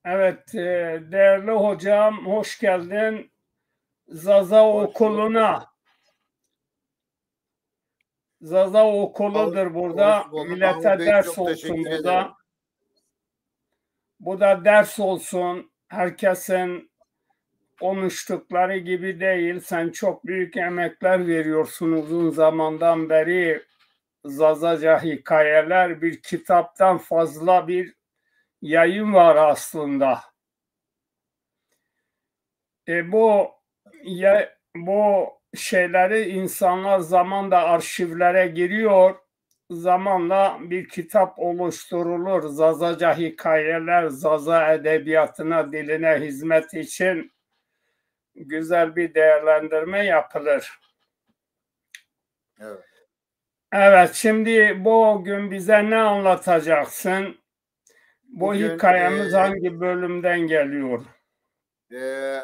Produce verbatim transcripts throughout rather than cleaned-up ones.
Evet, e, değerli hocam, hoş geldin. Zaza Hoş bulduk. Okuluna. Zaza okuludur burada. Hoş bulduk. Millete Mahmut Bey, ders çok olsun teşekkür burada. Ederim. Bu da ders olsun. Herkesin konuştukları gibi değil. Sen çok büyük emekler veriyorsun uzun zamandan beri. Zazaca hikayeler, bir kitaptan fazla bir yayın var aslında. E, bu ya, bu şeyleri insanlar zamanla arşivlere giriyor. Zamanla bir kitap oluşturulur. Zazaca hikayeler, Zaza edebiyatına, diline hizmet için güzel bir değerlendirme yapılır. Evet. Evet, şimdi bugün bize ne anlatacaksın? Bu Bugün, hikayemiz e, hangi bölümden geliyor? E,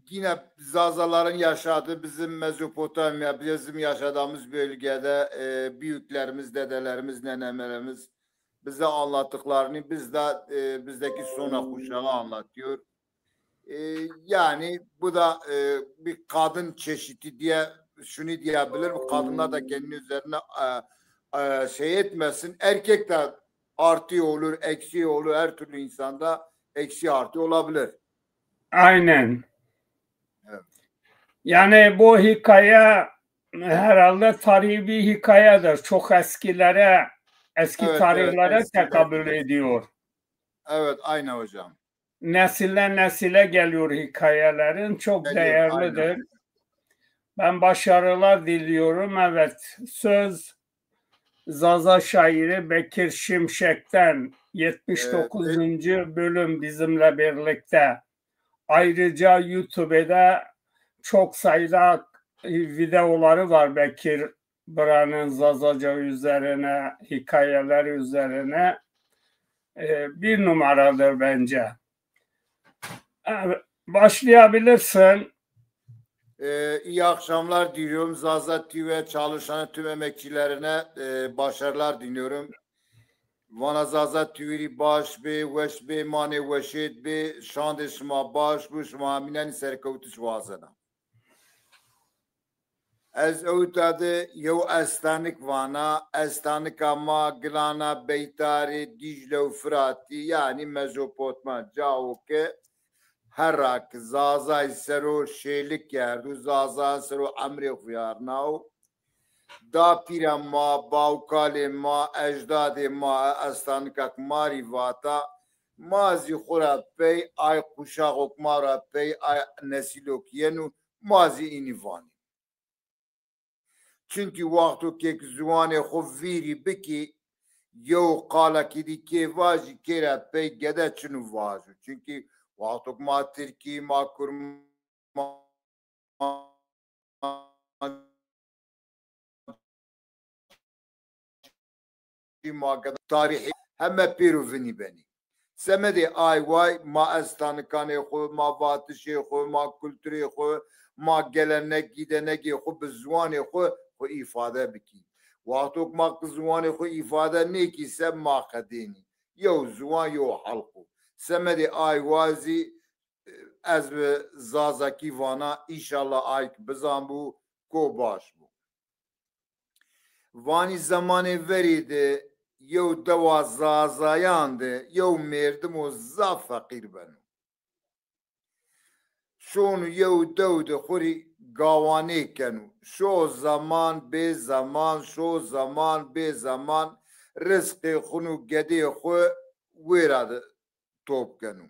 yine Zazaların yaşadığı bizim Mezopotamya, bizim yaşadığımız bölgede, e, büyüklerimiz, dedelerimiz, nenelerimiz bize anlattıklarını biz de, e, bizdeki sonra kuşağa anlatıyor. E, yani bu da, e, bir kadın çeşidi diye şunu diyebilirim. Kadınlar da kendi üzerine, e, e, şey etmesin. Erkek de artı olur, eksi olur. Her türlü insanda eksi artı olabilir. Aynen. Evet. Yani bu hikaye herhalde tarihi bir hikayedir. Çok eskilere, eski Evet, evet, tarihlere eskiden. tekabül ediyor. Evet, aynen hocam. Nesilden nesile geliyor hikayelerin. Çok Geliyor, değerlidir. aynen. Ben başarılar diliyorum. Evet, söz Zaza şairi Bekir Şimşek'ten. Evet, yetmiş dokuzuncu bölüm bizimle birlikte. Ayrıca YouTube'da çok sayıda, e, videoları var Bekir Bıra'nın Zazaca üzerine, hikayeleri üzerine. E, bir numaradır bence. Evet, başlayabilirsin. Ee, iyi akşamlar diliyorum. Zaza T V'ye çalışan tüm emekçilerine, e, başarılar diliyorum. Vana Zaza T V'yî baş bê, weş bê, manê weşêt bê, şandê şima baş bo, şima hemînenî serkewtiş wazena. Ez ewta de yew estanik vana, estanika ma gilana Beytarê, Dîcle û Firatî, yanî Mezopotamya, cawo ke herra ki Zazay ser o şêlik kerdo, Zaza ser o emrê xo vîyarnawo. Dapîra ma, bawkalê ma, ecdadê ma, estanika ki ma rî vata, ma zî xo ra pey, ay quşaxo ki ma ra pey, ay nesîlo ki yeno, ma zî înî vanî. Çunkî wexto ke ziwanê xo vîrî bikî, yew qalekî dî kê vajî, kê ra pey gede çin û vajo. Çunkî wexto ke ma tirkî, ma kurmanc, ma geda, tarîxî heme pêro vinî benî. Semedê ay way ma estanikanê xo, ma vatişê xo, ma kulturê xo, ma gelenek gîdenegê xo bi ziwanê xo xo îfade bikî. Wexto ke ma ziwanê xo îfade nêkî se ma qedênî. Yew ziwan, yew halq o. Semedê ay wa zî ez bi zazakî vana, înşallah ay ki bizanbû, ko baş bû. Vanî zemanê verî de yew dewa Zazayan de yew mêrdimo zaf feqîr beno. Şono yew dew de xo rî gawanê keno. Şo zeman bê zeman, şo zeman bê zeman, rizqê xo û gedê xo wêra de top keno.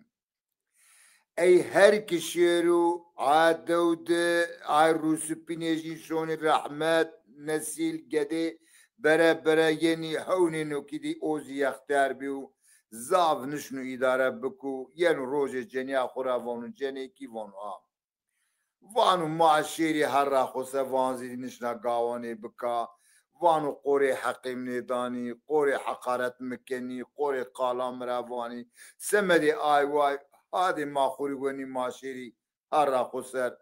Ey her ki şêro, a dew de, ay rûsipînê jî şonî rehmet, nesîl, gedê bere bere yenî hewnê nokî dî o zî yextîyar bîyo, zaf nişno îdare biko, yeno rojê cenîya xo ra vano cenêkî, vano a. Vano ma şêrî herra xo ser, van zî nişna gawanê bika, vano qorê heqê mi nêdanî, qorê heqaret mi kenî, qorê qala mi ra vanî. Semedê ay way, hadê ma xo rî wenî ma şêrî herra xo ser,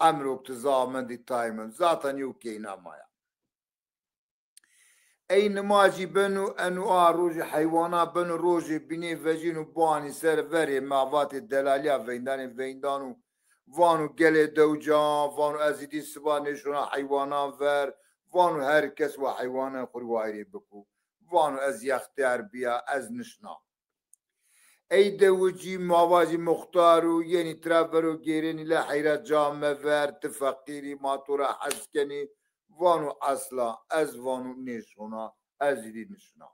emro ki ti zaf mendî tay mend. Zaten yew keyna ma ya. Ey nimacî beno, eno a rojê heywana beno, rojê bînê vecîno banî ser verê me, vatê delalîya veyndanê veyndan û vano gelê dewca, vano ez îdî siba nêşona heywanan ver, vano her kes wa heywanan xwu rê wayirê biko. Vano ez yextiyar bîya, ez nişna. Ey dewicî ma vajî muxtar û yenî tira vero gêrenî le heyra ca mever, ti feqîrî, ma to ra hez kenî. Vano esla ez vano nêşona, ez îdî nişna.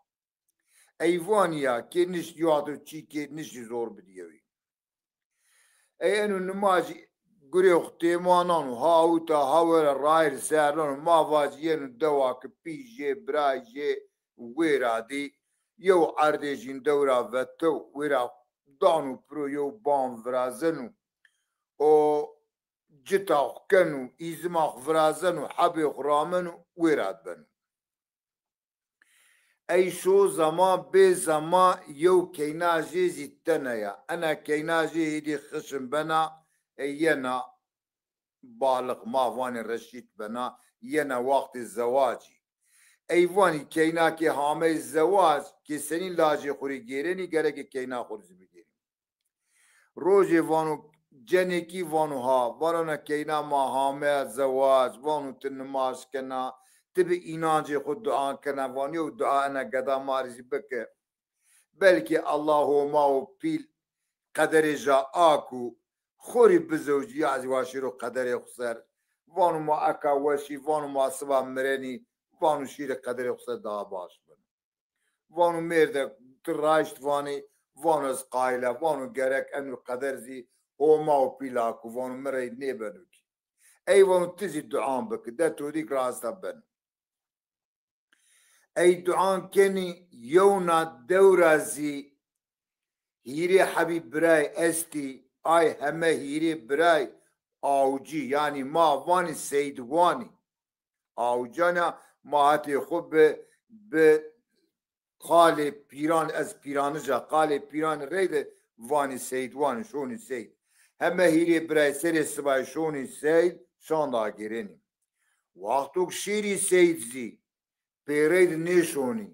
Ey vanî ya kê nişt yo ato çî kê niştî zor bidî yewî. Ey eno nimajî gurê xwu têmanan û ha uta ha wera rayir sernan û ma vajî yeno dewa ki pî jê, biray jê wêra dî, yew erdê jîn dewra vetew, wêra dano piro yew ban virazeno û cita xwu keno, îzima xwu virazeno, hebê xwu rameno, wêra beno. Ey şo zema bê zema yew keyna jê zî tene ya. Ena keyna jê hêdî xişin bena, ey yena balix, ma vanê reşîd bena, yena wextê zewacî. Ey vanî keyna kê hamey zewac, kê senî lajê xwu rê gêrenî, gerekê keyna xwu rê zî bigêrî. Rojê vano cenêkî vano ha, vano na keyna ma hameya zewac, vano ti nimaj kena, ti bi înancê xwu dua kena, vano yew dua ena geda ma rê zî bike. Belkî Allah Homa û pîl qederê ja a ku xo rê bizewcî ya zî wa şêro qederê xwu ser. Vano ma eka weşî, vano ma siba mirenî, vano şîrê qederê xwu ser daha baş bino. Vano mêrde ti raşt vanî, vano ez qayîl a, vano gerek eno qeder zî Homa û pîl a ku vano mi rey nêbeno kî. Ey vano ti zî duan biki, de to dîk rasta beno. Ey duan kenî, yewna dewra zî hîrê hebî biray estî, ay heme hîrê biray awcî, yanî ma vanî seydwanî. Awcana ma hetê xwu bi, bi qalê pîran, ez pîranij a, qalê pîran reyde vanî seydwanî, şonî seyd. Heme hîrê biray serê sibayî şonî seyd, şanda agêrenî. Wexto ki şêrî seyd zî, pêrey de nêşonî,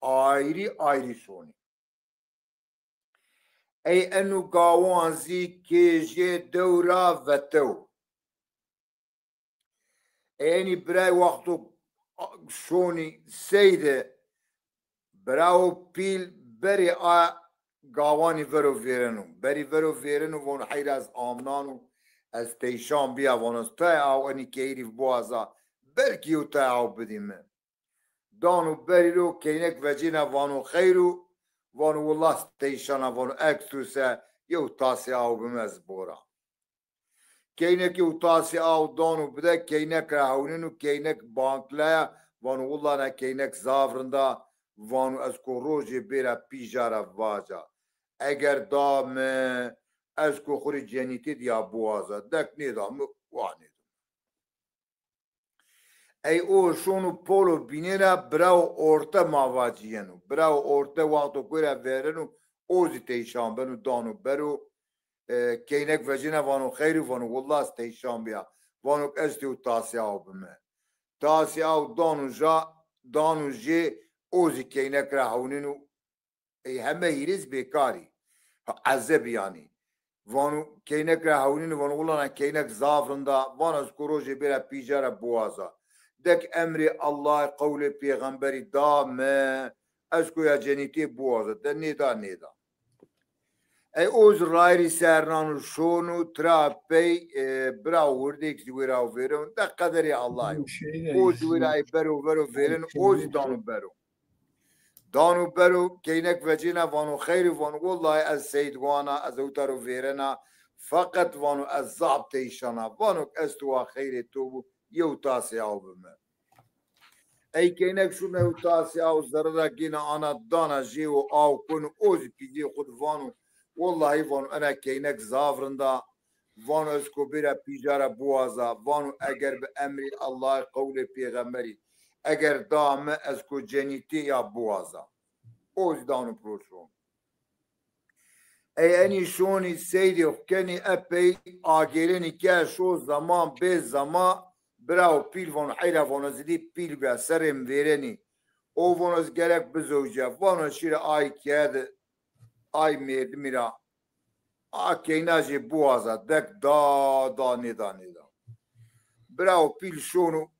ayrî ayrî şonî. Ey eno gawan zî kê jê dewra vetew. Ey enî birey wexto şonî sey de, birawo pîl berê a gawanî vero vêreno. Berî vero vêreno, vano heyra ez amnano, ez teyşan bîya, vano ez tayê aw enî keyrî biwaza, belkî yew tayê aw bidî mi. Dano berî ro, keynek vecêna vano xeyr o, vano willa teyşana, vano eg tu se yew tasê aw bime ez bora. Keynek yew tasê aw dano bide, keynek ra hewneno, keynek banklaya, vano willa na keynek zaf rind a, vano ez ko rojê bêra pîja ra vaca. Eger da mi, ez ko xwu rê cenîtê dîya biwaza. Dek nêda mi, wa nêdo. Ey o şono polo bînê ra, birawo orte ma vacî yeno. Birawo orte wexto ku ra vêreno, o zî teyşan beno, dano bero. E, keynek vecêna vano xeyr o, vano willa ez teyşan bîya. Vano ez tê û tasê aw bime. Tasê aw dano ja, dano jê, o zî keynek ra hewneno. Ey heme hîrê zî bêkar î. Ha, ezeb yanî. Vano keynek ra hewnîno, vano willa na keynek zaf rind a, vano ez ko rojê bêra pîja ra biwaza. Dek emrê Allahî, qewlê pêxemberî da mi, ez ko ya cenîtê biwaza. De nêda, nêda. Ey o zî rayirî ser nano şono, tira pey, e, bira wirdêk zî wêra vêreno. De qederê Allahî yo. O zî wêra ey bero, vero vêreno, o zî dano bero. Dano bero, keynek vecêna vano xeyr o, vano wellahî ez seyd wana, ez ewta ro vêrena, feqet vano ez zaf teyşana, vano ez tu wa xeyrê to bo, yew tasê aw bime. Ey keynek şûme yew tasê aw zerre ra gêna ana dana jê û aw kuno, o zî pîzê xwu di vano, wellahî vano ena keynek zaf rind a, vano ez ko bêra pîja ra biwaza, vano eger bi emrê Allahî, qewlê pêxemberî, eger da mi ez ko cenîtê ya biwaza. O zî dano piro şono. Ey enî şonî seydê xwu kenî epey agêrenî ke şo zeman bê zeman birawo pîl vano heyra vano ez îdî pîl bîya serê mi vêrenî. O vano ez gerek bizewce. Vano şîre ay keye de, ay mêrdimî ra. A keyna jê biwaza, dek da, da, nêda, nêda. Birawo pîl şono,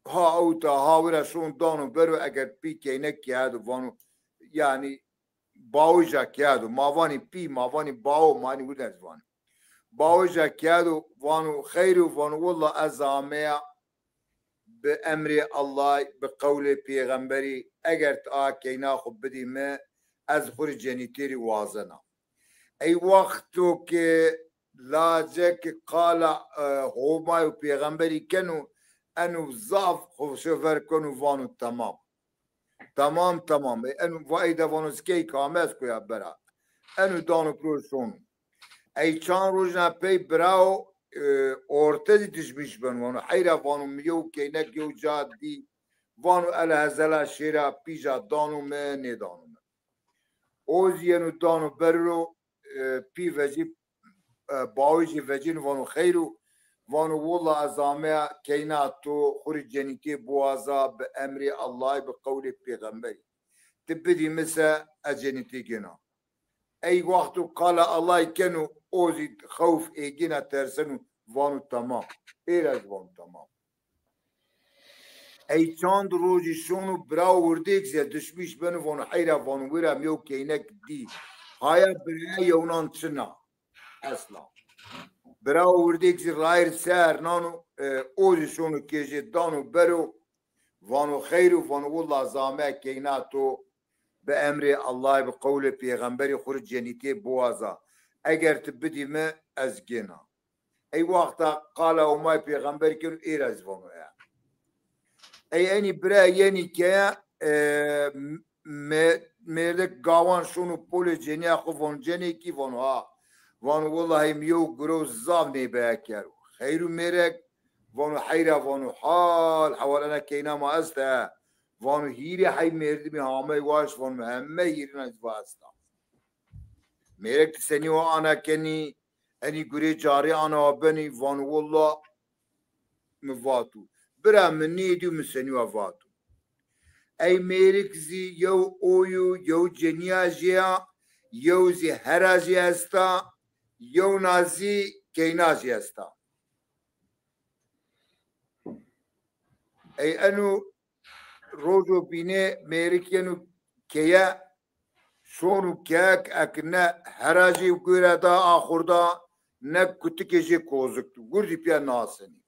ha ewta, ha wira şono dano bero, eger pî keynek keye do vano, yanî, bawica keye do. Ma vanî pî, ma vanî bawo, ma hanî wina ez vanî. Bawica keye do, vano xeyr o, vano willa ez ameya bi emrê Allahî, bi qewlê pêxemberî, eger ti a keyna xwu bidî mi, ez xwu rê cenîtê rê wazena. Ey wexto ke lacek qala, e, Homay û pêxemberî keno, eno zaf xwu şever keno, vano temam. Temam, temam. E, eno va ey de vano ez key kame ez koya bera. Eno dano piro şono. Ey çand rojna pey birawo, e, orte zî tişmîş beno. Vano heyra, vano mi yew keynek yew ca dî. Vano ele hezela şêra pîja dano mi, nêdano mi. O zî yeno dano bero, e, pî vecî, e, bawê jî vecîno, vano xeyr o, vano willa ez ameya keyna to xwu rê cenîtê biwaza bi emrê Allahî, bi qewlê pêxemberî. Ti bidî mi se, ez cenîtê gêna. Ey wexto qala Allahî keno, o zî xewf êgêna, terseno, vano temam. Êra zî vano temam. Ey çand rojî şono, birawo wirdêk zî dişmîş beno, vano heyra, vano wira mi yew keynek dî. Haya biraya yewnan çin a. Esla. Birawo wirdêk zî rayir ser nano, e, o zî şono kêjê dano bero, vano xeyr o, vano willa ez ameya keyna to bi emrê Allahî, bi qewlê pêxemberî xwu rê cenîtê biwaza. Eger ti bidî mi, ez gêna. Ey wexta qala Homay pêxemberî keno, êra zî vano e. Ey enî bira yenî keye, e, me-, mêrdek gawan şono polê cenîya xwu, vano cenêkî, vano ha. Vano wellahî mi yew girow zaf nêbeye kero. Xeyr o mêrek, vano heyra, vano hal hewal ena keyna ma esta. Vano hîrê hey mêrdimî hamey waşt, vano heme hîrêna zî va esta. Mêrek ti senî wa ana kenî, enî gurê carî ana wa benî, vano willa mi vato. Bira mi nêdîyo, mi senî wa vato. Ey mêrik zî yew o yo, yew cenîya jê ya, yew zî hera jê esta, yewna zî keyna jê esta. Ey eno rojo bîne mêrik yeno keye, şono keyek ek ne hera jê gore da axurda, ne kutikê jê kozik do. Gurdî pîya nasenî.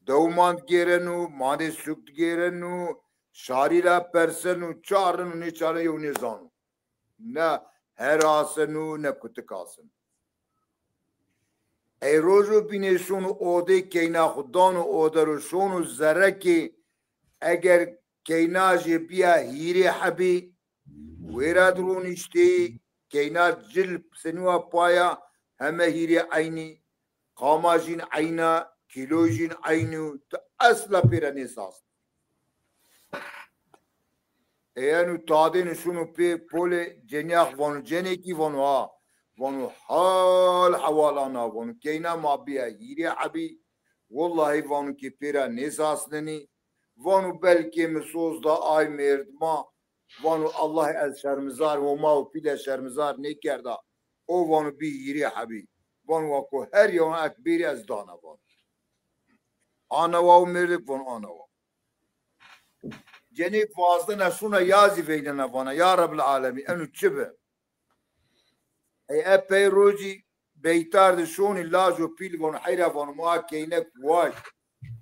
Dewmand gêreno, manê suk gêreno, şarî ra perseno, çareno, nêçareno yew nêzano. Ne her aseno, ne kutik aseno. Ey rojo bîne şono odê keyna xwu, dano ode ro, şono zerrekê, eger keyna jê bîya hîrê hebî, wêra di ronîştê, keyna cil senî wa paya, heme hîrê eynî, qama jîn eyna, kîlo jîn eynî, ti esla pê ra nêsas. Ey eno tadêne şono pê polê cenîya xwu, vano cenêkî, vano ha. Vano hal hewal ana, vano keyna ma bîya hîrê hebî. Wellahî vano ke pê ra nêsasnenî. Vano belkê mi soz da ay mêrdima. Vano Allahî ez şermizar, Homa û pîle şermizar nêkerda. O vano bî hîrê hebî. Vano wa ko her yew ek bêrî ez dana, vano. Ana wa û mêrdik, vano ana wa. Cenêk vazdena şona ya zî veynena, vana ya Rebbil Alemîn, eno çi bi? Ey epey rojî beytar de şonî, laj û pîl vano heyra, vano ma keynek waşt.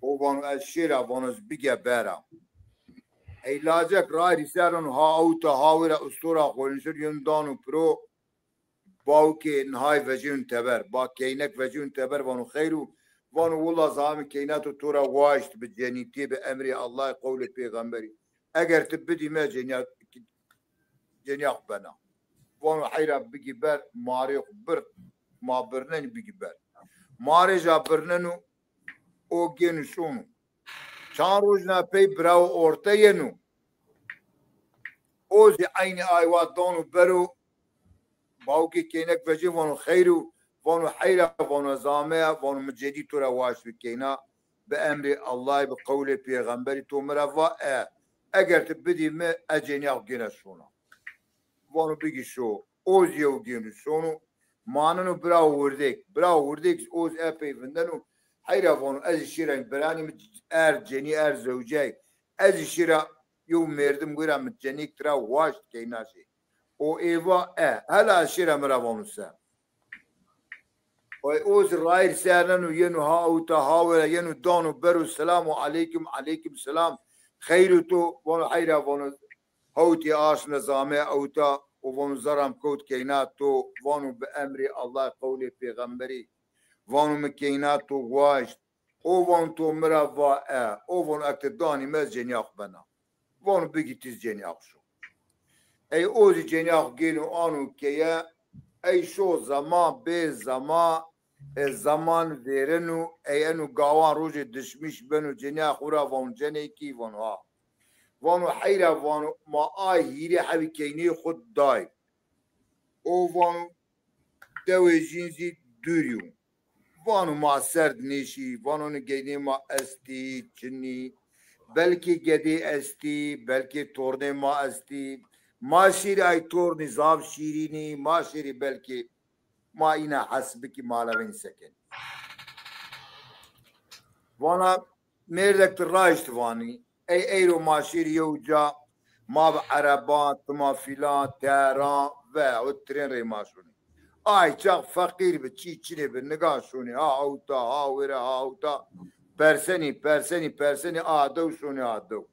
O vano ez şêra, vano ez bige bera. Ey lacek rayîrî ser eno, ha ewta ha wira ustora xwu nişir, yeno dano piro. Bawkê nihay vecîyun teber, ba keynek vecîyun teber, vano xeyr o, vano willa zami keyna to to ra waşt bi cenîtî, bi emrê Allahî, qewlê pêxemberî. Eger ti bidî mi cenîya, cenîya xwu bena. Vano heyra bigî ber, marê xwu bir, ma birnenî bigî ber. Marê ja birneno, o gêno şono. Çand rojna pey birawo orte yeno. O zî eynî ay wa dano bero. Bawkê keynek vecî vano xeyr o, vano heyra, vano ez ameya, vano mi cedî to ra waşt bi keyna, bi emrê Allahî, bi qewlê pêxemberî, to mi ra va e, Eger ti bidî mi, ez cênîya xo gêna şona. Vano bigî şo. O zî yew gêno şono. Maneno bira wirdêk. Bira wirdêk zî o zî epey vindeno. Heyra vano ez zî şêra biranî mi er cenî er zewcey. Ez zî şêra yew merdim wêra mi cenîk tira waşt keyna jê. O ê va e. Hela ez şêra mi ra vano se. Ay o zî rayîr ser neno, yeno ha ewta ha wera, yeno dano bero, selamu aleykum, aleykum selam. Xeyr o to? Vano heyra, vano hewtê aşme zame ewta, o vano zerra mi kewt keyna to, vano bi emrê Allah, qewlê pêxemberî, vano mi keyna to waşt. O vano to mi ra va e. O vano eke ti danî mi, ez cênîya xo bena. Vano bigî ti zî cênîya xo şo. Ey o zî cênîya xo gêno ano keye. Ey şo, zeman bê zeman, e, zeman vêreno, ey eno gawan rojê dişmîş beno, cênîya xo ra vano cenêkî, vano ha. Vano heyra, vano ma ay hîrê hebî keynîyê xo day. O vano dewê jîn zî dûrî yo. Vano ma ser di nêşî, vano ni geynê ma estî, çinî, belkî gedê estî, belkî tornê ma estî. Ma şîrî ay tornî zaf şîrînî, ma şîrî belkî ma îna hes bikî, ma levên sekenî. Vana mêrdek ti raşt vanî. Ey eyro ma şêrî yew ca, ma bi ereba, tima fîlan, teran ve o tren rey ma şonî. Ay çax feqîr bi, çî çinê bi, niga şonî, ha ewta, ha wêre, ha ewta. Persenî, persenî, persenî, a dew şonî, a dew.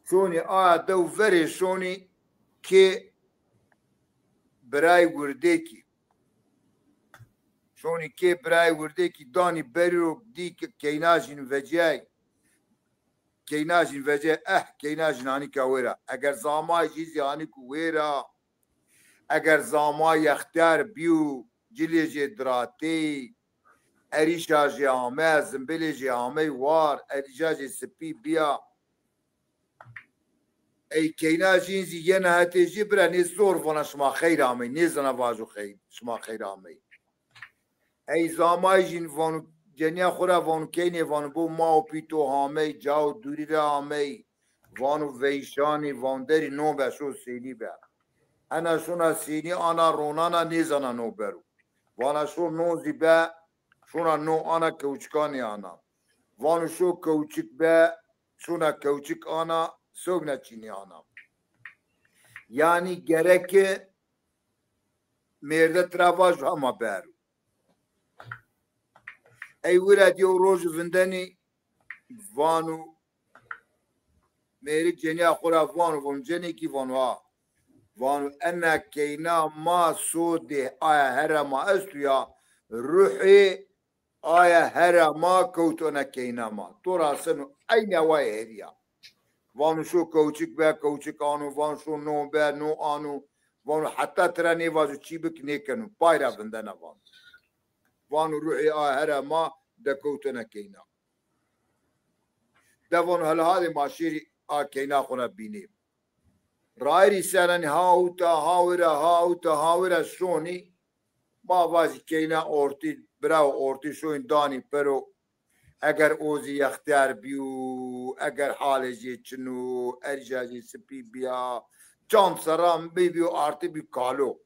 Şonî a dew verê şonî kê birayê wirdêkî. Şonî kê birayê wirdêkî danî berî ro, dî ke keyna jîn vecîyay. Keyna jîn vecîyay, eh, keyna jîn hanîka wêra. Eger zamay jî zî hanîku wêra, eger zamay extîyar bîyo, cilê jê diratê, erîşa jê ame, zimbelê jê amey war, erîşa jê sipî bîya. Ey keyna jîn zî yena hetê jê bira nê zor vana şima xeyr amey, nêzana vajo xeyr, şima xeyr amey. Ey zamay jîn vano, cenîya xo ra vano keynê, vano bo ma û pî to hamey, cao dûrî ra amey, vano veyşanî, van derî no be, şo sênî be. Ena şona sênî ana ronana nêzana no bero. Vana şo no zî be, şona no ana kewçikanê ana. Vano şo kewçik be, şona kewçik ana, sewbna çînî ana. Yanî gereke mêrde tira vajo hema bero. Ey wira dîyo roj vindenî vano, mêrik cenîya xo ra vano, vano cenêkî, vano ha. Vano ena keyna ma sodê aya here ma esto ya, ruhê aya here ma kewto ena keyna ma. To ra seno eynî awayê herî ya. Vano şo kewçik be, kewçik ano, vano şo no be, no ano. Vano heta tira nêvajo çî bik nêkeno. Pay ra vindena vano. Vano ruhê aya here ma dekewto ena keyna. De vano hela hadê ma şêrî a keyna xo ra bînê. Rayîrî ser nanî ha ewta, ha wira, ha ewta, ha wira şonî. Ma vajî keyna ortî, birawo ortî şoyîn danî pero. Eger o zî yextîyar bîyo, eger halê jê çin o, erîşa jê sipî bîya, çand serran bîbîyo, artî bî kalo.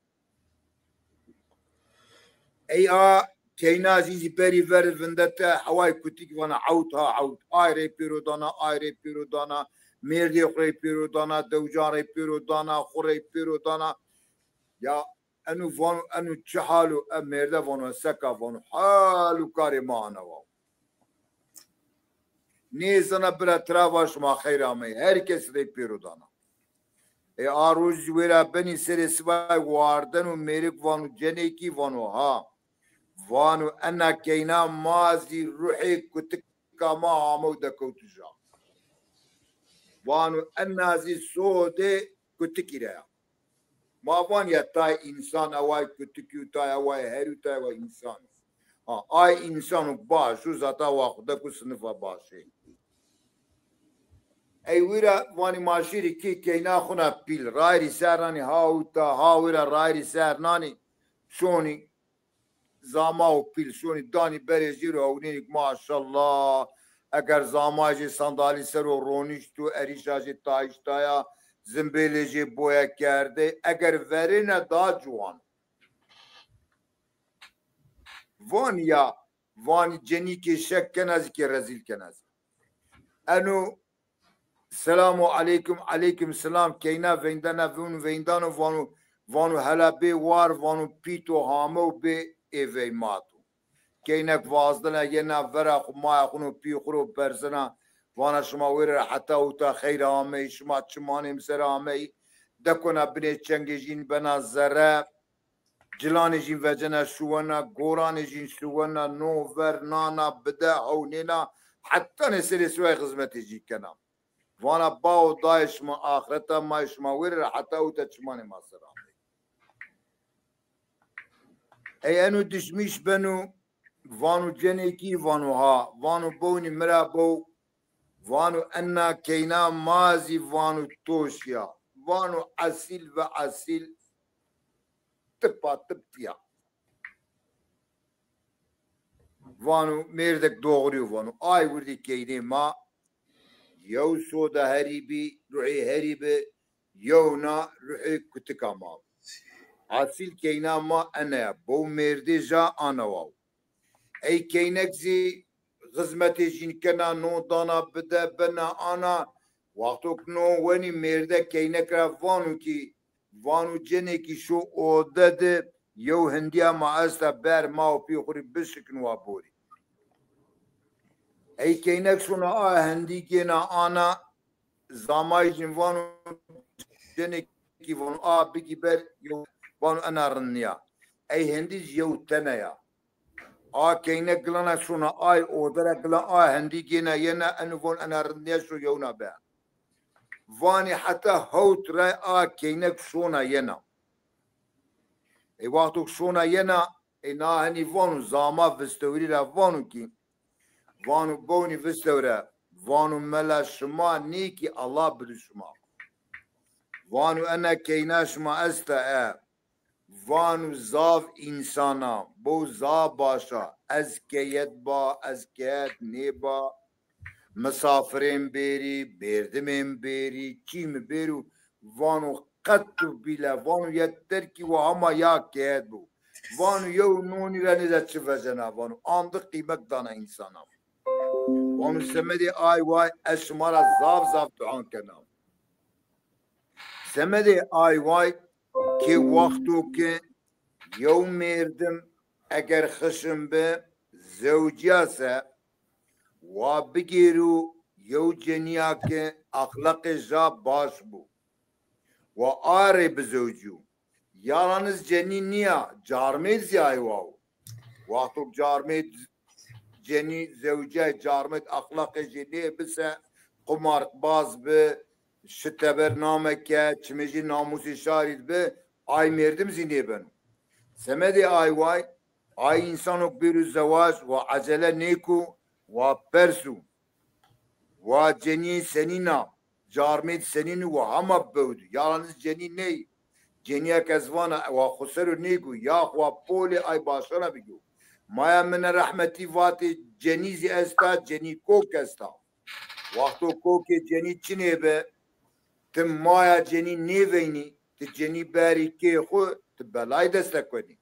Ey a keyna zî zî berî ver vindete heway kutik vana ewt ha ewt. Ay rey pêro dana, ay rey pêro dana, mêrdê xo rey pêro dana, dewcan rey pêro dana, xo rey pêro dana. Ya eno vano, eno çi hal o? E mêrde vano, seka vano, hal û karê ma ana wa. Nêzana bira tira va şima xeyr amey. Her kes rey pêro dana. E, a roj zî wêra benî serê sibay wardeno mêrik vano cenêkî, vano ha. Vano ena keyna ma zî ruhê kutika ma amew dekewtî ja. Vano ena zî sodê kutikî ra ya. Ma van ya tay însan away kutikî û tay away herî û tay away însan. Ha, ay însan û baş û zata wa xo de ku sinifa başê. Ey wira vanî ma şêrî kê keyna xo na pîl. Rayîrî ser nanî ha û ta, ha wira rayîrî ser nanî şonî zama û pîl şonî danî berê jê ro ewnênî, maşallah. Eger zama jê sandalî ser o ronîşto, erîşa jê tayîştaya, zimbêlê jê boye kerdê, eger verêne da ciwan. Van ya, van cenîkê şek kena zî kê rezîl kena zî. Eno selamu aleykum, aleykum selam, keyna veyndana vûn veyndan û vanu, vanu hela bê war, vanu pîto hame û bê ê veymato. Keynek vazdena yena vera xu, maya xu no, pî xu ro persena, vana şima wêre heta uta xeyr amey, şima çimanê mi ser amey, dekona binê çengê jîn bena zere, cilanê jîn vecena şuwena, goranê jîn şuwena, no ver nana bide hewnêna, heta nê serê siway xizmetê jî kena. Vana bao dayê şima axreta ma şima wêre ra heta uta çimanê ma ser amey. Ey eno dişmîş beno, vano cenêkî, vano ha, vano bownî mi ra bow, vano ena keyna ma zî vano to şiya, vano esîl ve esîl, tipa tip tîya. Vano mêrdek doğrî yo, vano ay wirdî keynê ma yew soda herî bî, ruhê herî bi, yewna ruhê kutika ma bi. Hasil keyna ma ene ya, bow mêrdê ja ana waw. Ey keynek zî xizmetê jîn kena, no dana bide bena ana. Wexto ki no wenî mêrde keynek ra vano kî, vano cenêkî şo ode de yew hindîya ma esta, ber ma û pî xwu rî bişikin wa borî. Ey keynek şona a hindî gêna ana, zamay jîn vano cenêkî vano a bigî ber, yew vano ena rind nîya. Ey hindî zî yew tene ya. A keynek gilana şona ay ode ra, gilan a hindî gêna yena, eno von ena rind nîya, şo yewna be. Vanî heta hewt ray a keynek şona yena. Ey wexto ki şona yena, ey na henî vano zama vistewrî ra vano kî, vano bownî vistewre, vano mela şima nê kî Allah bidu şima. Vano ena keyna şima esta e. Vano zaf însan a, bo zaf baş a. Ez keyet ba, ez keyet nêba. Misafirên bêrî, mêrdimên bêrî, çî mi bêro, vano qet tu bîle, vano yeter kî wa hema ya keyet bo. Vano yew nonî ra nêze çi vecena, vano andi qîmet dana însana. Vano semedê ay way ez şima ra zaf zaf duan kena. Semedê ay way ke wexto ke yew mêrdim eger xişin bi, zewcîya se, wa bigêro yew cenîya ke exlaqê ja baş bo. Wa a rê bizewcîyo. Yalaniz cenî nîya, carmêd zî ay wa wo. Wexto carmêd cenî zewcîyay, carmêd exlaqê jê nê bi se, qumartbaz bi, şi teber name ke, çimê jê namûsê şarî di bi, ay mêrdim zî nêbeno. Semedê ay way, ay însano bêro zewaj, wa ecele nêko, wa perso. Wa cenî senîn a, carmêd senîn o, wa hema bewd o. Yalaniz cenî ney. Cenîya ke ez vana, wa xwu ser o nêgo, ya xwu wa polê ay başana bigo. Maya min rehmetî vatê, cenî zî esta, cenî kok esta. Wexto kokê cenî çinê bi, ti maya cenî nêveynî, ti cenî berî kê xwu, ti belay dest de kuenî.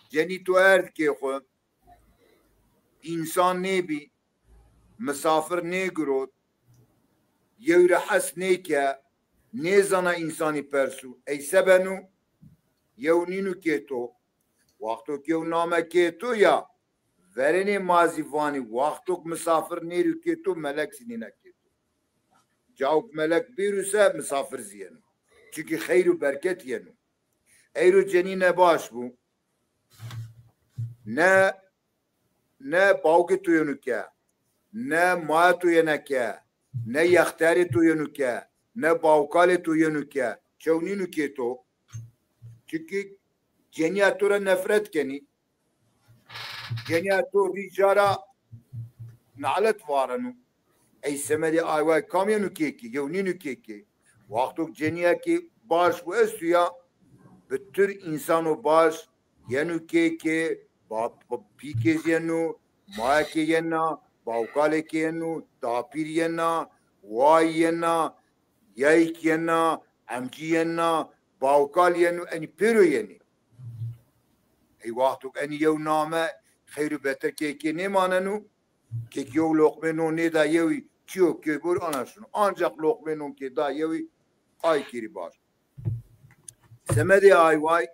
Cenî to erd kê xwu, însan nêbî, misafir nêgirot, yew rê hes nêke, nêzana însanî persu. Ey se beno? Yew nîno kê to. Wexto ke yew name kê to ya, verênê ma zî vanî, wexto ke misafir nêrî kê to, melek zî nêna kê to. Cawo ke melek bêro se, misafir zî yeno. Çunkî xeyr û berket yeno. Eyro cenî ne baş bo. Ne, ne bawkê to yeno ke, ne maya to yena ke, ne yextiyarê to yeno ke, ne bawkalê to yeno ke, çew nîno kê to. Çunkî cenîya to ra nefret kenî. Cenîya to rî ca ra nalet vareno. Ey semedê ay way kam yeno kê kê? Yew nîno kê kê. Wexto ke cenîya kê baş û esto ya, bi tur însano baş yeno kê kê, ba, ba, pîkê zî yeno, Mayekê yena, bawkalekê yeno, dapîr yena, way yena, yeyk yena, emcî yena, bawkal yeno, enî pêro yenî. Ey wexto ke enî yew name xeyr û beter kê kê nêmaneno, kê kê yew loqmê non nêda yewî, çîyo kê bor ana şino. Ancax loqmê non kê da yewî, ay kêrî baş. Semedê ay way,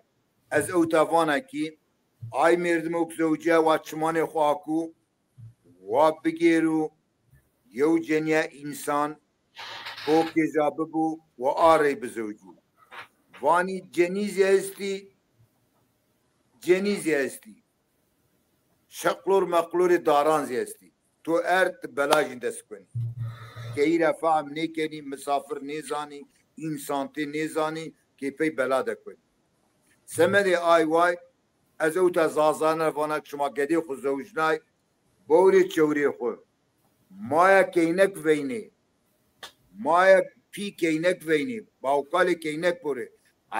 ez ewta vana kî, ay merdimo ke zewcîya wa çimanê xo aku, wa bigêro yew cenîya însan, kokê ca bibo, wa a rey bizewcîyo. Vanî cenî zî estî, cenî zî estî. Şeqlor meqlorê daran zî estî. To erd, ti bela jîn dest kenî. Keyî ra fehm nêkenî, misafir nêzanî, însan tê nêzanî, kê pey bela de kenî. Semedê ay way, ez ewta zazane ra vana ke şima gedê xo zewcnay, bawrê çewrê xo. Maya keynek veynê. Maya pî keynek veynê. Bawkalê keynek borê.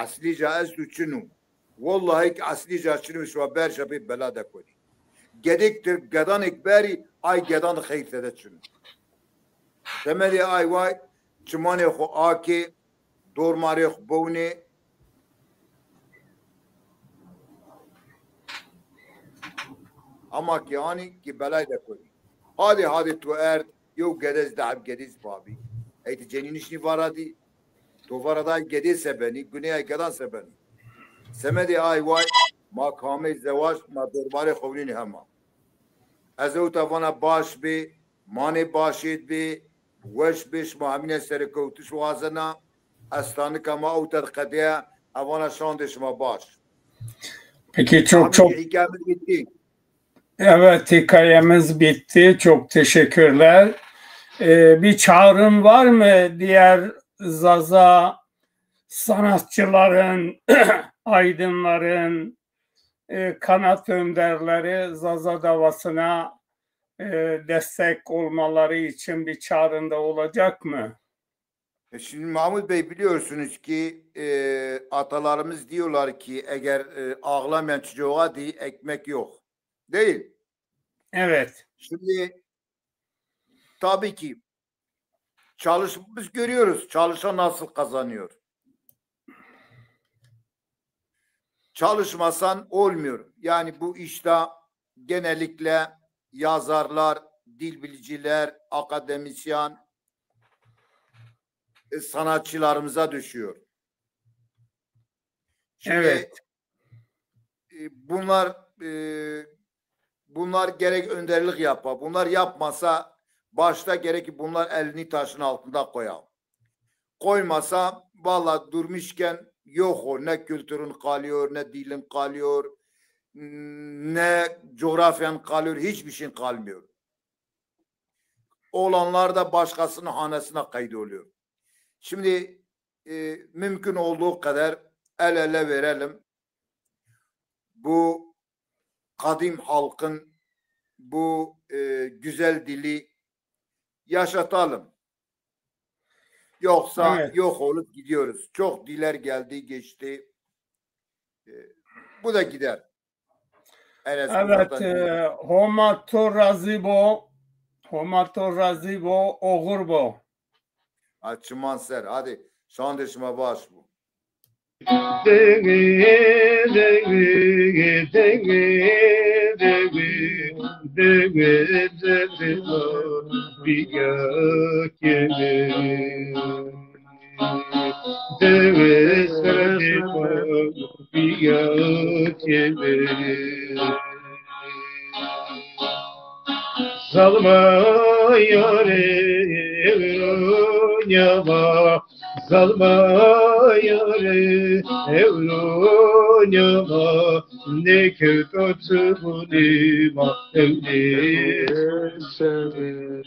Eslî ca esto çin o. Wellahî ke eslî ca çin o, şima berşa pê bela de konî. Gedêk ti gedanêk berî, ay gedan de xeyr tede çin o. Semedê ay way, çimanê xo akê, dormarê xo bewnê. Ama kî anî kî belay de konî. Hadê hadê to erd, yew gede zî, di heb gedê zî pa bî. Ey ti cenî nişnî vara dî. To vara da gedê se benî, guneyay gedan se benî. Semedê ay way, ma kamey zewaj, ma dormarê xo winînî hema. Ez ewta vana baş bê, manê başêd bê, weş bê, şima hemîne serikewtiş wazena. Estanika ma ewta di qedeya, ez vana şandê şima baş. Peki, çok, Abi, çok hikayemiz bitti. Evet, hikayemiz bitti. Çok teşekkürler. Ee, bir çağrın var mı diğer Zaza sanatçıların, aydınların, e, kanat önderleri Zaza davasına, e, destek olmaları için bir çağrında olacak mı? E, şimdi Mahmut Bey, biliyorsunuz ki, e, atalarımız diyorlar ki eğer, e, ağlamayan çocuğa di ekmek yok. Değil. Evet. Şimdi tabii ki çalış, biz görüyoruz çalışan nasıl kazanıyor. Çalışmasan olmuyor. Yani bu işte genellikle yazarlar, dil biliciler, akademisyen, e, sanatçılarımıza düşüyor. Şimdi, Evet. e, bunlar, e, bunlar gerek önderlik yapa. Bunlar yapmasa başta gerek ki bunlar elini taşın altında koya. Koymasa valla durmuşken yok o. Ne kültürün kalıyor, ne dilin kalıyor, ne coğrafyan kalıyor, hiçbir şeyin kalmıyor. Olanlar da başkasının hanesine kaydoluyor. Şimdi, e, mümkün olduğu kadar el ele verelim. Bu kadim halkın bu, e, güzel dili yaşatalım. Yoksa Evet. yok olup gidiyoruz. Çok diller geldi, geçti. E, bu da gider. Erez Evet, uzaktan e, Homa to razî bo, Homa to razî bo, oxir bo. Ha, çiman ser. Hadi, şandê şima baş bo. Zalma yare ewro nyama, zalma yare ewro nyama, nêkewto çimunî ma ewnî sere.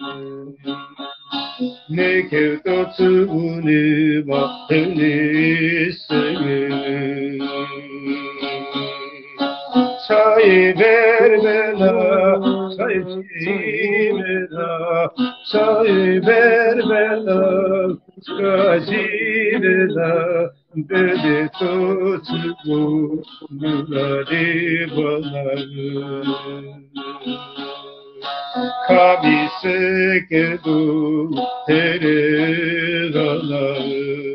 Nêkewto çimunî ma ewnî sere. Çayê Berbela, çayê Berbela, çayê Berbela, çayê Berbela, bebe to çimunî ma ewnî sere. Kamî seke do tere rana.